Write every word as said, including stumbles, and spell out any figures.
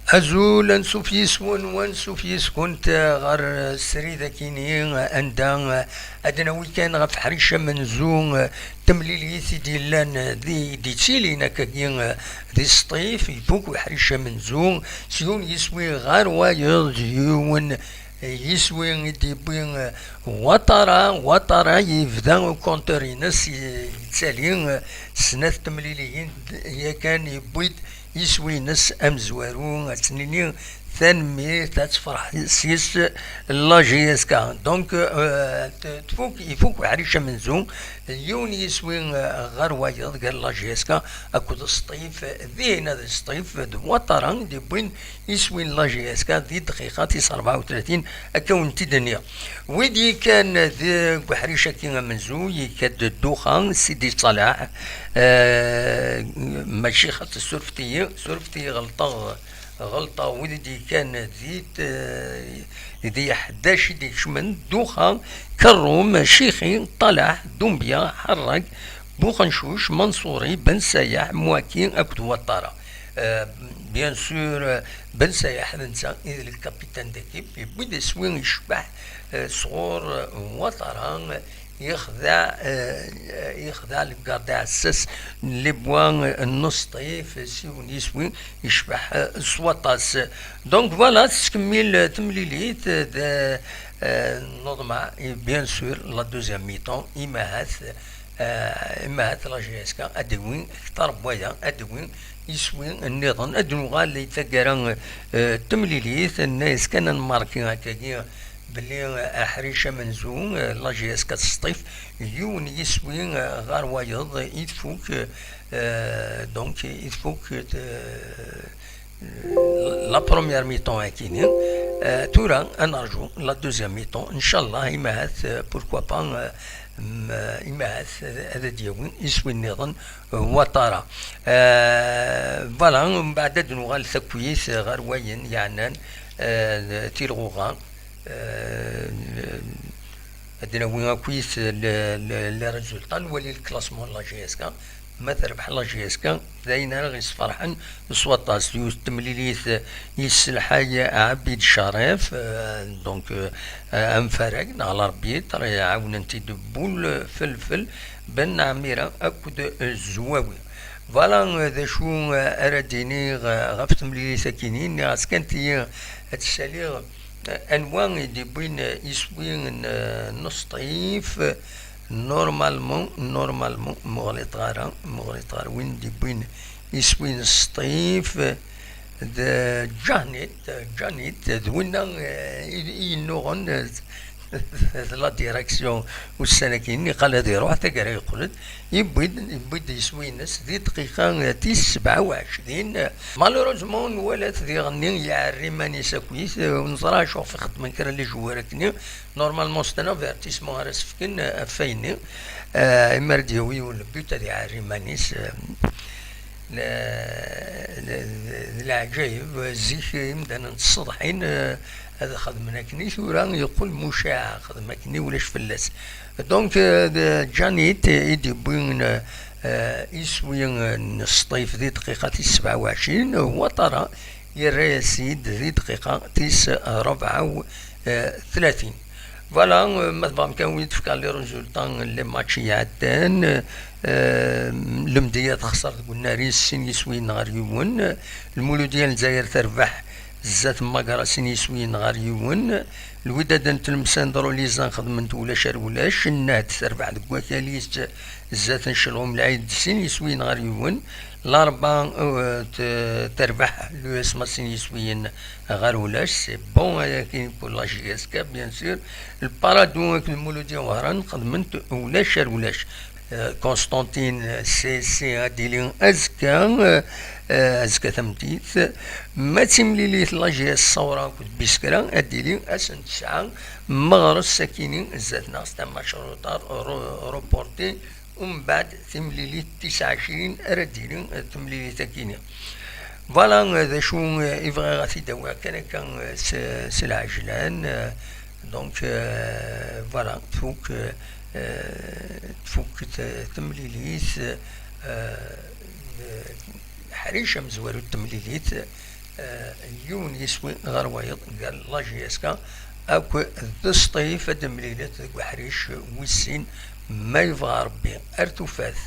Azul, ansuf yis-wen, wansuf yis-kunt ɣer srid akini, anda ad nawi kan ɣef ḥric amenzu, temlilit i d-yellan di, d-ittilin akkagi di Sṭif, ifuk uḥric amenzu, s yiwen yiswi ɣer wayeḍ, d yiwen yiswi i d-yewwi Watara. Watara yebda ukuntur-ines yettali snat temliliyin, yakan yewwi-d iswi-ines amezwaru, ad s-nini tanemmirt, ad tefreḥ s-yes la J S K. Donc, euh, t-, tfuk, ifuk uḥric amenzu, yiwen yiswi, euh, ɣer wayeḍ, gar la J S K akked Sṭif, dihin ad Sṭif d Watara i d-yewwin iswi n la J S K di dqiqa tis rebɛa u tlatin, akka wen-t-id-nniɣ. Wid yekkan deg uḥric-agi amenzu, yekka-d Duxa, Sidi Ṣaleḥ, eh, mačči xaṭi, surfet-iyi, surfet-iyi, ɣelṭeɣ, ɣelṭeɣ, wid i d-yekkan di t-, di ḥdac i d-ikecmen, Duxa, Kerrum, Cixi, Ṭalaḥ, Dumbya, Ḥerrag, Buxencuc, Manṣuri, Ben Sayaḥ, Mwaki akked Waṭara. Euh, bien sûr, euh, Ben Sayaḥ d netta i d le capitaine d'équipe, yewwi-d iswi icbeḥ, euh, sɣur, euh, Waṭara, euh, yexdeɛ, euh, yexdeɛ le garde aɛessas n les bois, euh, n Sṭif, s yiwen yiswi icbeḥ, euh, s waṭas. Donc voilà, tettkemmil, euh, temlilit, euh, d, euh, neḍmeɛ, et bien sûr, la deuxième mi-temps, imahat, euh, imahat la J S K ad d-iwi kter n waya, ad d-iwi iswi nniḍen, ad d-nuɣal i taggara, euh, temlilit, nna-yas kan ad nmarki akkagi belli, euh, aḥric amenzu, euh, la J S K Sṭif, yiwen yiswi, euh, ɣer wayeḍ i tfuk, euh, donc i tfuk, euh, la première mi-temps akini. Euh, tura ad nerju la deuxième mi-temps, ncallah, imahat, euh, pourquoi pas, euh, m-, euh, imahat ad, ad d-yawi iswi nniḍen, euh, Watara. Euh, voilà, mbeɛd ad nuɣal takwit ɣer wayen yeɛnan, euh, tilɣuɣa. Euh, ad d-nawi akkit le, le, les résultats, nwali le classement n la J S K. Ma terbeḥ la J S K, d ayen ara ɣ-yesferḥen s waṭas. Yiwet temlilit yesselḥay Abid Caref, euh, donc, euh, amfarag neɣ l'arbitre, ɛawnen-t-id Bul Felfel, Ben Ɛmira akked Zwawi. Voilà, euh, d acu, euh, ara d-iniɣ, euh, ɣef temlilit akini. Nniɣ-as kan tili ad tt-saliɣ, euh, anwa i d-iwwin, euh, iswi n, euh, n Sṭif. Normalement, normalement, ma ɣliṭeɣ ara, ma ɣliṭeɣ ara, win d-iwwin iswi n Sṭif d Janit, Janit, d winna, eh, i, i yennuɣen, eh, la direction ussan-agi, niqal ad iruḥ, taggara yeqqel-d, yewwi-d, yewwi-d iswi-ines di dqiqa, eh, tis sebɛa u ɛecrin. Malheureusement, nwala-t diɣenni iɛerri iman-is akkit, eh, ur neẓra acu ɣef ixeddmen kra n les joueurs akkenni. Normalement, c'est un avertissement ara s-fken, euh, ɣef wayenni. Euh, imi ara d-yawi yiwen le but, ad iɛerri iman-is, euh, le, le, le, d leɛǧayeb, zik imdanen ttṣeḍḥin, euh, ad xedmen akkenni, tura yeqqel mucaɛ, xedmen akkenni, ulac fell-as. Donc, euh, d Janit i d-yewwin, euh, iswi, euh, n Sṭif di dqiqa tis sebɛa u ɛecrin, Watara yerra-yas-id di dqiqa tis rebɛa u tlatin. Voilà, euh, ma tebɣam kan win tefka les résultats n les matchs iɛeddan, euh, Lemdeyya texṣer deg unnar-is sin yiswiyen ɣer yiwen, Lmuludya n Lezzayer terbeḥ zdat n Magra sin yiswiyen ɣer yiwen, Lwidad n Tlemsan d Rulizan xedment ulac ar ulac, Nnehd terbeḥ deg wakal-is zdat n Celɣum Lɛid sin yiswiyen ɣer yiwen, Larebɛa, euh, t-, terbeḥ l'U S M A sin yiswiyen ɣer ulac, c'est bon, ayagi pour la J S K, bien sûr. Lparadu akked Muludya Wehran xedmen-t ulac ar ulac. Euh, Constantine, euh, C C ad d-yili azekka, euh, euh, azekka tameddit. Ma d timlilit la J S Ṣawra akked Biskra ad d-yili ass n tesɛa, Meɣres akini zdat-neɣ s tama reporté. Umbeɛd timlilit tis ɛecrin ara d-tili, eh, temlilit akini. Voilà, eh, d acu, eh, i bɣiɣ ad t-id-awiɣ kan akka, eh, s, s lɛejlan, eh, donc, eh, voilà, tfuk, eh, eh, tfuk t-, temlilit, eh, eh, ḥric amezwaru n temlilit, Yiwen yiswi ɣer wayeḍ gar la J S K akk d Sṭif ad d-mlilet deg uḥric wis sin, ma yebɣa Rebbi. Ar tufat.